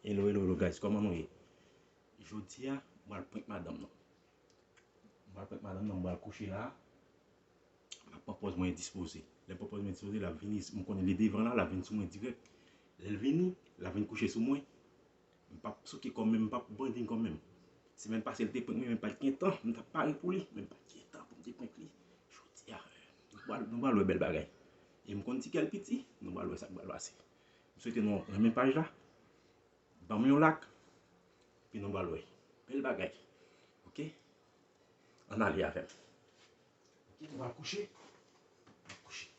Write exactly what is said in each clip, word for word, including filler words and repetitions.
Hello, hello, hello, guys, kòman nou ye? Jodi a, m pral prank madanm nan. M pral prank madanm nan, m pral kouche la. M ap pran pòz mwen dispoze. Lè m pran pòz mwen dispoze, l ap vini, m konnen li devan la, l ap vin sou mwen dirèk. Lè l vini, l ap vin kouche sou mwen. M p ap souke kò m menm, m p ap bandi kò m menm. Semèn pase, l te prank mwen, men m pa t gen tan, m t ap pare pou li, men m pa t gen tan pou m te prank li. Jodi a, nou pral, nou pral wè bèl bagay. E m konn ti kè l piti, nou pral wè sa k pral pase. M swete nou renmen paj la. Ban m yon like, epi nou pral wè. Bèl bagay. Oke? Ann ale avè m. Oke, nou pral kouche. Kouche.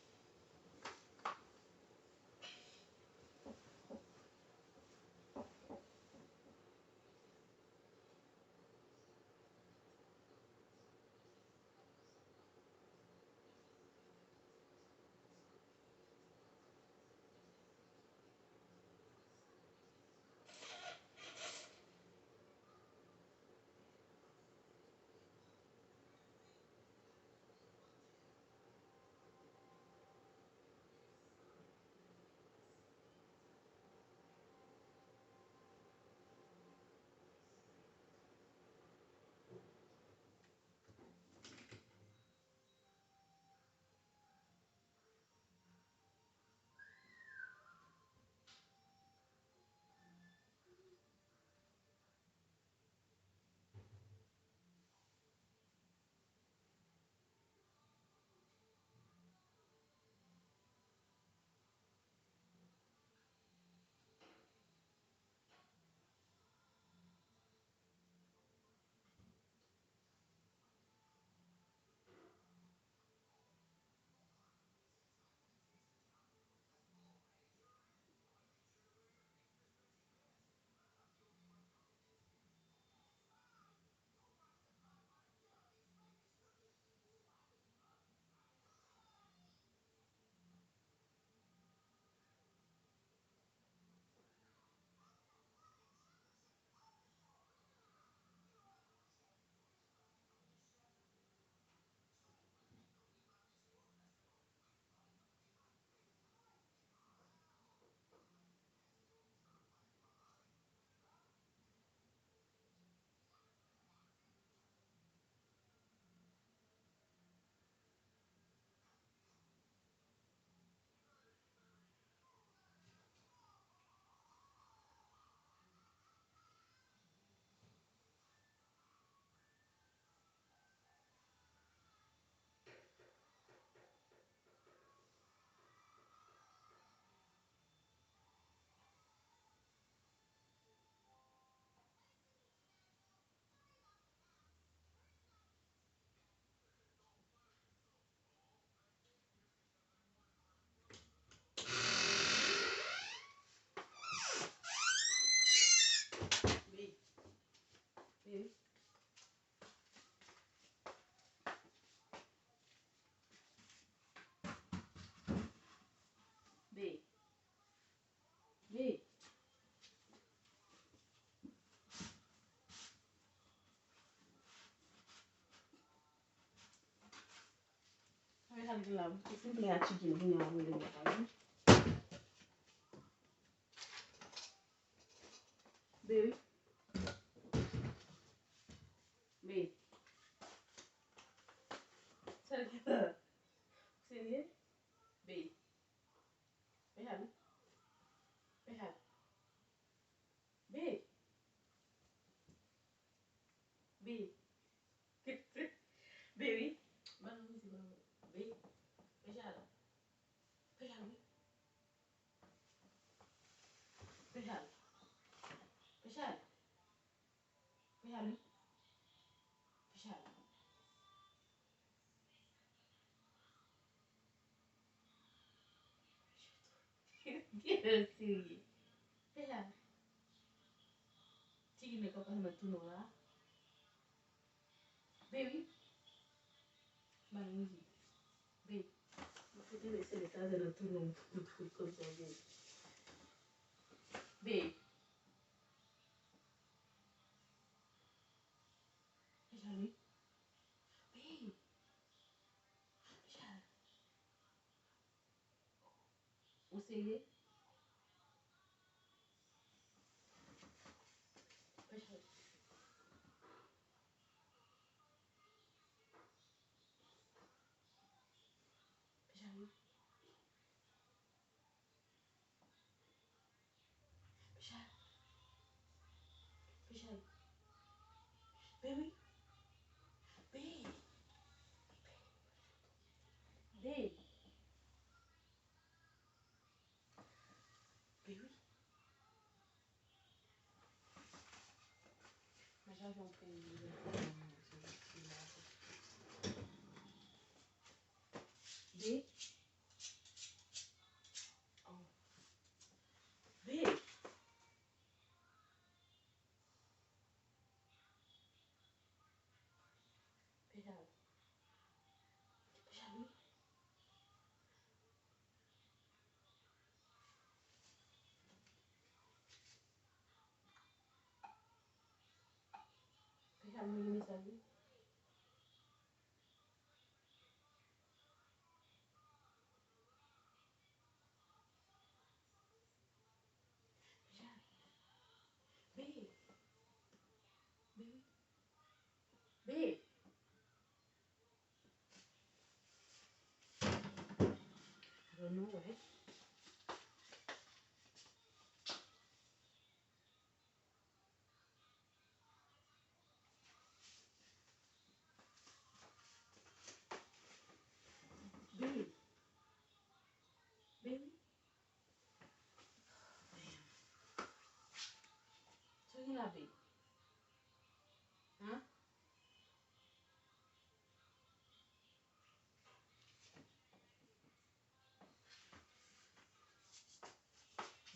Baby. Baby. Baby. Baby. Sa m ap di la, se m plè a chicken, kounye a m rele mwen pa vin. Baby. Baby. Sa l gen la? Serye? Baby. Pechal. Pechal. Baby. Baby. Baby. Ban nou mizik, ban nou. Baby. Pechal. Pechal, wi. Pechal. Pechal. Pechal, wi. Pechal. Serye. Pechal. Ti ginen k ap pase nan tou nou la. Baby. Ban nou mizik. Baby. Mwen fout renmen sele sa nan tou non m fout fout konsa, baby. Baby. Pechal, wi. Baby. Pechal. Ou serye? Michel. Baby. Babe. Babe. Baby. Mwen jan jan pran yon. Babe. Oh. Babe. Pejal. Pejal, wi. Pejal, mwen gen mesaj, wi. Pejal. Babe. Babe. Babe. I don't know why. Babe. Babe. Sa w gen la, babe? Hein?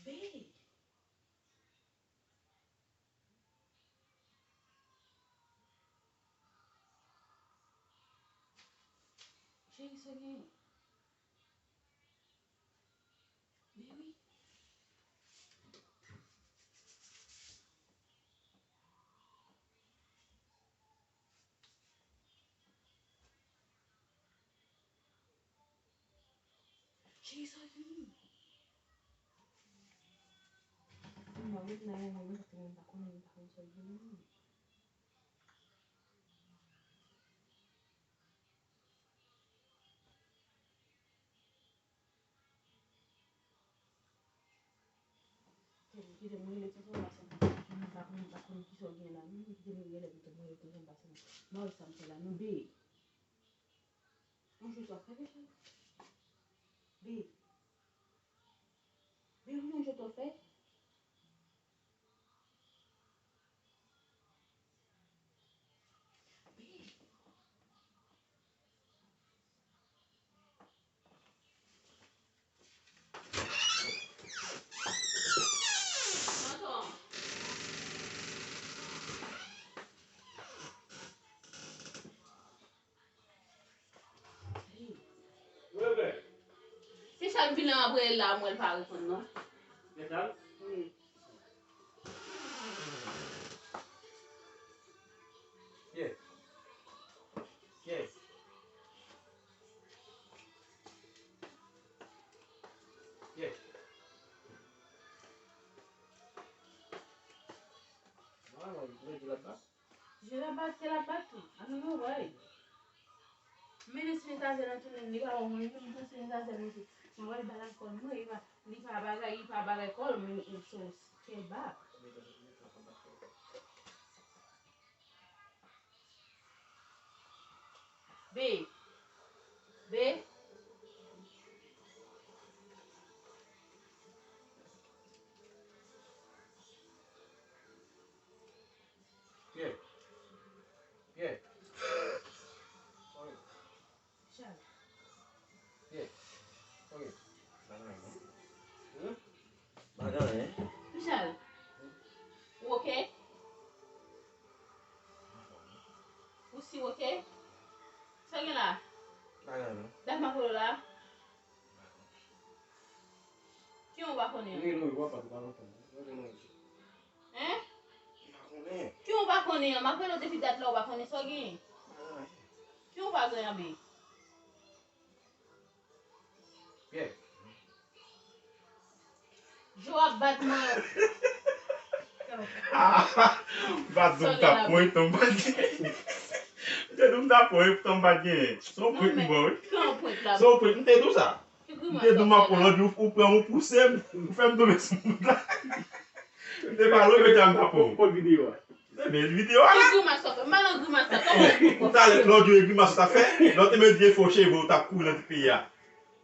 Babe. Cheri, sa w gen? Baby. Cheri, sa w gen? Mwen ret nan yon moman paske mwen pa konnen, mwen pa konn sa w gen. Kite m rele tonton Bason. Mwen pa konn, mwen pa konn kisa w gen la. Mwen kite m rele tonton, mwen rele tonton Bason. Mwen wè sa m fè la. Non, babe. Yon jwèt w ap fè deja. Babe. Babe, yon jwèt w ap fè. Babe. Tonton. Hey. Ti chat vin la, m ap rele l la, m wè l pa reponn non. Wi. Yeah. Yeah. Yeah. Mwen, mwen, mwen, mwen, mwen, mwen, Je la bat, je la bat tou. I don't know why. Mwen sanitizè nan tounen, li pa wè mwen, mwen sanitizè mwen tou. Mwen wè l ba lakòl mwen, li pa, li pa bagay, li pa bagay kòl mwen, so, stay back. Be. Be. Pye. Pye. Pye. Pye. Ok. Hmm? Pa gen anyen. Michel. Ou ok? Ou si ok? Sa gen la? Pa gen anyen non. Dat m ap wè w la. Ki yon pa konnen an? Li rele w, w ap pale pa lontan. Mwen te manje. Hein? M pa konnen. Ki yon pa konnen an? M ap rele w depi dat la, ou pa konnen sa w genyen. Pa gen anyen. Ki yon pa gen an, be? Pye. Je w ap bat mwen. Ah, m pa t di w m t ap pran, epoutan m pa t gen. M te di w m t ap pran, epoutan m pa t genyen. Se yon prank m ba w, wi. Ki yon prank la? Se yon prank, m te di w sa. M te di w m ap pran lòt jou, ou pran, ou pouse m, ou fè m tonbe sou moun la. M te pale w, m te di w m t ap pran. Kot videyo a? Ebyen, videyo a la. Ki grimas w ap fè? M pa nan grimas la. Kòman w pou... Talè, lòt jou, e grimas w t ap fè. Lòt te met vye fo cheve w t ap kouri nan tout peyi a.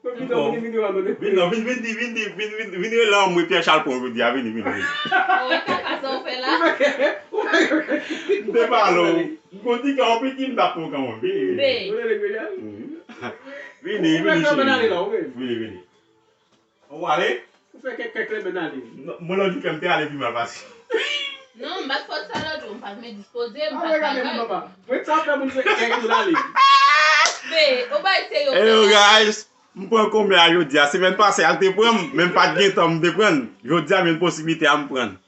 Vin non, vin, vin, vin, vin, vin, vin, vin, vin rele anmwe Pierre Charles pran jodi a, vini, vini, vini. Oh, kaka sa w fè la. M te pale w. M konn di ke yon piti m t ap pran kanmenm. Vini, vini. Vini, vini, cheri. Vini, vini. Ou ale? Ou fè kèk kèk lè men ale. Non, mwen lòt jou kè m te ale pi mal pase. Non, m bat fòt sa lòt jou, m pat men dispoze, m pat bagay. Mwen sa fè moun fè kèk moun ale. Be, ou bay serye. Hello guys, m pran konbyen a jodi a? Semèn pase a l te pran m, men m pat gen tan m te pran l. Jodi a m gen posiblite a m pran l.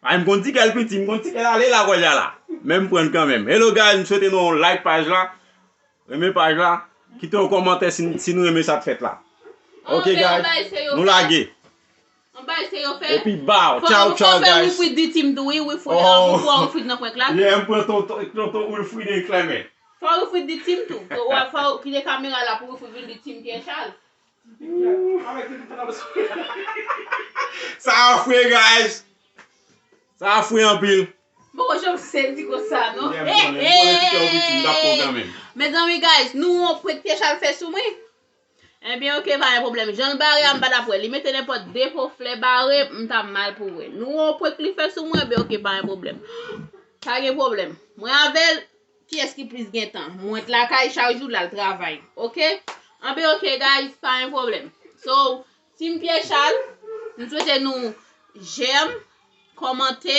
Ay, m konn ti kè l piti, m konn ti kè l ale la kòlya la. Men m pran l kanmenm. Hello guys, m swete nou like paj la. Renmen paj la, kite yon kòmantè si, si nou renmen sa k fèt la. Ok guys, nou lage. Epi baw, tchaw tchaw guys. Fò w fè wifwit di tim tou wi, wifwit, wifwit, wifwit nan prank la. Yeah, m pran tonton, tonton wifwit e Clement. Fò wifwit di tim tou. Fò w kite kamera la pou wifwit vin di tim Pierre Charles. Sa a fre guys. Sa a fre anpil. M poko janm sezi konsa non. Yeah, m konnen, m konnen ti kè w piti, m t ap pran kanmenm. Mezanmi guys, nou wè yon prank Pierre Charles fè sou mwen. Ebyen ok, pa gen pwoblèm. Jan l bare a m pa t ap wè. Li mete nenpòt de po flè bare, m t ap mal pou wè. Nou wè yon prank li fè sou mwen, ebyen ok, pa gen pwoblèm. Pa gen pwoblèm. Mwen avè l, kiyès ki plis gen tan? Mwen t lakay chak jou, l al travay. Ok? Anben ok guys, pa gen pwoblèm. So, Team Pierre Charles, m swete nou j'aime, kòmante,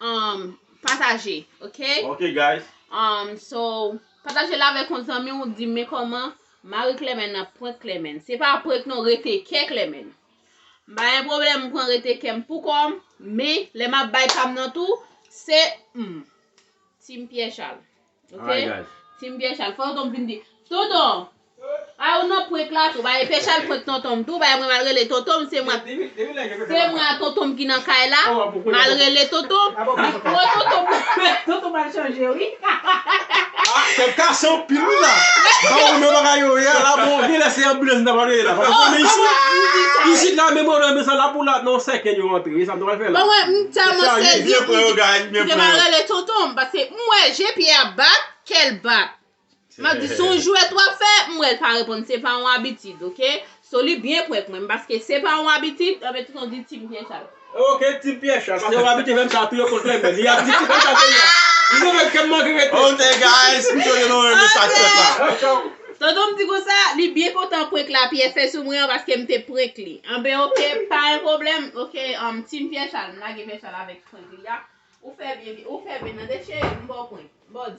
um, pataje, ok? Ok guys. Um, so, pataje l avèk yon zanmi w, di men kòman mari Clement nan prank Clement. Se pa prank non, rete kè Clement. M pa gen pwoblèm, m pran rete kè m pou kò m, men lè m ap bay pa m nan tou, se m. Team Pierre Charles. Ok? Alright guys. Team Pierre Charles. Fò tonton m vin di, tonton! A ou nan prank la tou, bay Pierre Charles prank tonton m tou, bay mwen m al rele tonton m, se mwen, se mwen a tonton m ki nan kay la, m al rele tonton m, li pran tonton m. Tonton m al chanje wi. Ah, kèk kase anpil wi la. Ba ou men bagay yo ye la, bon, gen lè se anbilans nan pale la. Paske konnen isit, isit la, men mwen renmen sa la pou la, non, sèken yo rantre, wi, sa m t al fè la. Bon, mwen, m tèlman sezi pou di, kite m al rele tonton m, paske m wè je Pierre ap bat, kè l bat. M ap di, se yon jwèt w ap fè, m wè l pa reponn, se pa yon abitid, ok? So, li byen prank mwen, paske se pa yon abitid, anben tonton di Team Pierre Charles. Ok, Team Pierre Charles, se yon abitid, menm sa, tou yo konn fè, men li abitid, se konn sa, se li. Li se menm ke m manke rete. Ok, guys, m swete nou renmen sa k fèt la. Tonton m di konsa, li byen kontan prank la Pierre fè sou mwen an, paske m te prank li. Anben, ok, pa gen pwoblèm, ok, um, Team Pierre Charles, m lage Pierre Charles avèk prank li a. Ou fè byen, ou fè byen, tande cheri, m ba w prank. M ba w di.